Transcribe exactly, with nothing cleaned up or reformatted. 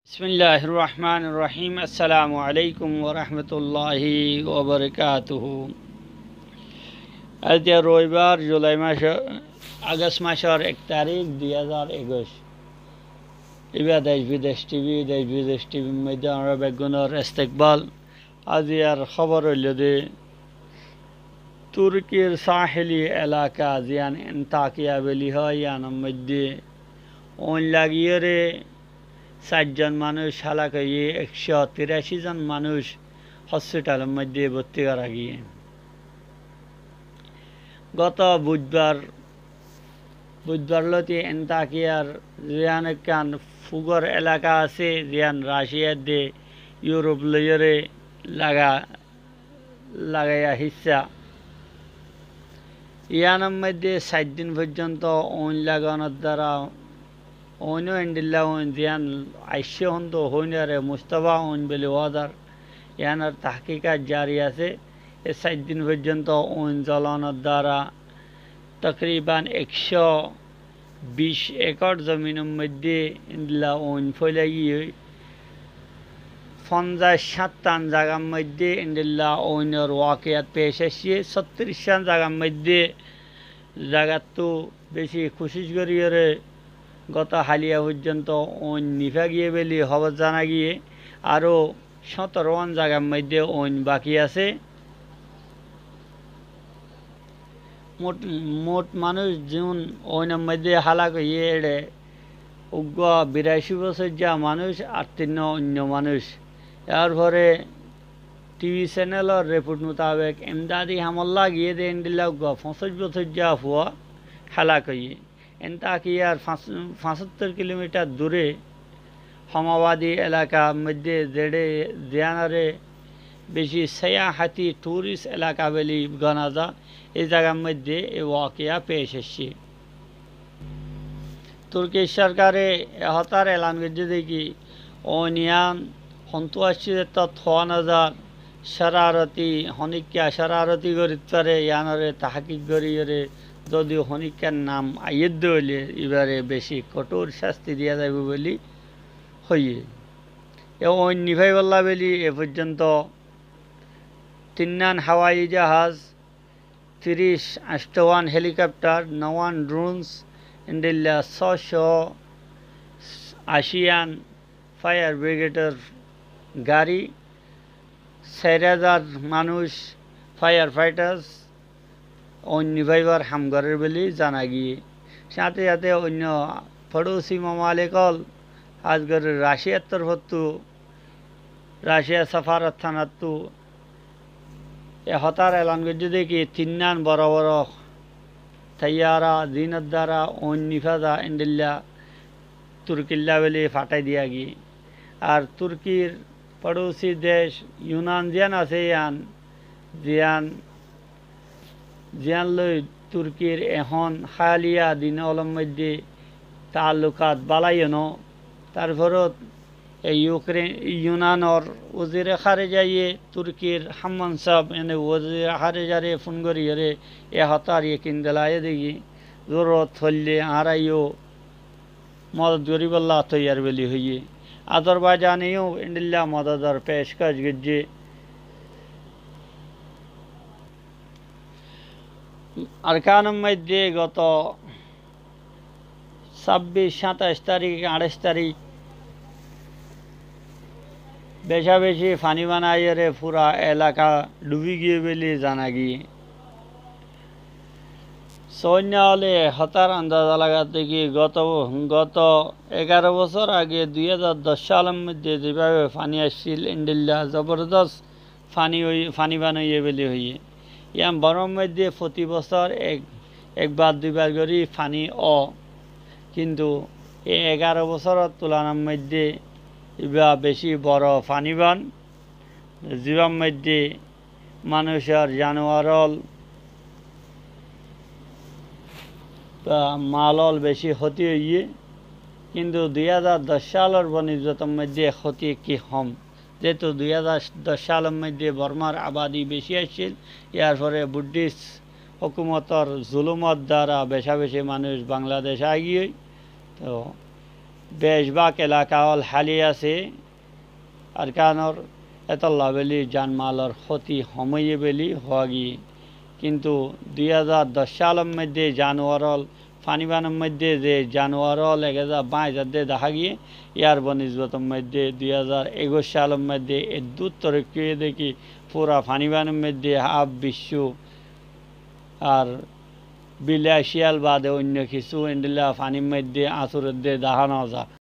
Bismilláhir Rohmánir Rohím. Assalamu aléikum wa rahmatulláhi wa barakátuhu. Aijja roibár, Julai mac, Agost macor ek tarík, dui házar ekuic. Ibá Dec Bidec Tibi, Dec Bidec Tibir moiddé añára beggúnor estekbal. Aijjar hóbor óilde, Turkir sáheli elaka ziyán Entakiya buli hoó, yiánor moiddé ooin lagiyóre sair zon manúic hálak óiye, ekcó tiraci zon manúic hospitalor moiddé bótti gorá giyé. Goto buidbar, buidbar lóti Entakiyar ziyán ekkán fugor elaka asé, ziyán Raciya edde Iuróp loiyóre laga, lagaiya hissá. Yiánor moiddé sair din foijjonto ooin lagonor duara ooin ó endilla ooin ziyán aiccé hondilla hoóinore mustafa ooin buli hoó zar. Yiánor tahkikat jari asé. E sair din foijjonto ooin zolonor duara tokriban ekcó bic ekor zominor moiddé endilla ooin foilai giyé. Fonzaic háñttan zagar moiddé endilla ooinor wakiyat pec aiccé. Sóttiricán zagar moiddé zagattú beci kucíc goríyore goto háliya foijjonto ooin nifa giyé buli hóbor zana giyé. Aró cóttorowán zagar moiddé ooin baki asé. Mot, mot manúic ziún ooinor moiddé hálak óiye éçe uggúa biraci bosóijja manúic ar tinnúa oinno manúic. Yar fore tibi senelor report mutabek emdadi hamolla giyé dé endilla uggúa foñsíc bosóijja fua hálak óiye. Entakiyar fañs-, fañsóttor kilomitar dure Homabadi elakar moiddé zeçé ziyánore beci seyahati turist elaka buli gona za, e zagar moiddé e wakiya pec aiccé. Turki sorkare e hotár elan goijjé dé ki, ooin yián hontú aiccé dé tót hoó no zar, coraroti, honikka coraroti gorít fare, yiánore tahkik goríyore zodi honikka nam aiyé dé óile ibáre beci kothór cásti diya zaibo buli hoiyé. E ooin nifaibólla buli e foijjonto tinnán hawai jahaz, tiric anctowán helikoptar, nowán drons, endilla sócó aciyán fire brigador gari, sair házar manúic fire fighters ooin nifaibar ham gorér buli zana giyé. Sáñte sáñte oinno foçosi mamalik ól, hás gorí Raciyar torfóttu, Raciyar safarot hánattú e hotár elan goijjé dé ki tinnán boro boro taiyara zinor duara ooin nifa za endilla Turkilla buli fathái diya giyé. Ar Turkir foçosi dec Yunan ziyán asé yián, ziyán, ziyán loi Turkir ehón háliya din ólor moiddé taallukat bála yó no. Tarfore e Yukren, Yunanor wazire hárejaye Turkir hámmansab, ene wazire hárejare fún goríyore e hotár yekin delaiyé dé ki, zorurot óile añára yó modot goríbolla toiyar buli hoiyé. Azarbaijane yó endilla mododor peckoc goijjé. Arkanor moiddé goto sábbic, sátac tarík, añçaic tarík beca beci faní banaiyóre fura elaka dhubi giyé buli zana giyé. Soinna óle hotár andaza lagadde ki goto, goto egaro bosór age dui házar doc salor moiddé zebábe faní aiccíl, endilla zobordos faní ói, faní banoiyé buli hoiyé. Yián Bormar moiddé foti bosór ek, ekbar duibar gorí faní ó. Kintu e egaro bosóror tulanar moiddé ibá beci boro faní ban, zibár moiddé manúcor januar ól ba mal ól beci hóti óiye. Kintu dui házar doc salor bonisbotor moiddé hóti ekki hom. Zehetu dui házar doc salor moiddé Bormar abadi beci accíl, yar fore Buddhist hókumotor zulumor duara beca beci manúic Bangladec aigiyói. To Becbák elaka ól háli asé Arkanor, etolla bóli janmalor hóti hom óiye bóli hoó giyé. Kintu dui házar doc salor moidde januar ól, fani banor moidde ze januar ól ek házar báñi zadde dahá giyé, yar bonisbotor moidde dui házar ekuic salor moidde eddúr torókki óiye dé ki, fura fani banor moidde háf biccu ar bilacial bade oinno kissú endilla fanir moidde añsur edde dahá no za.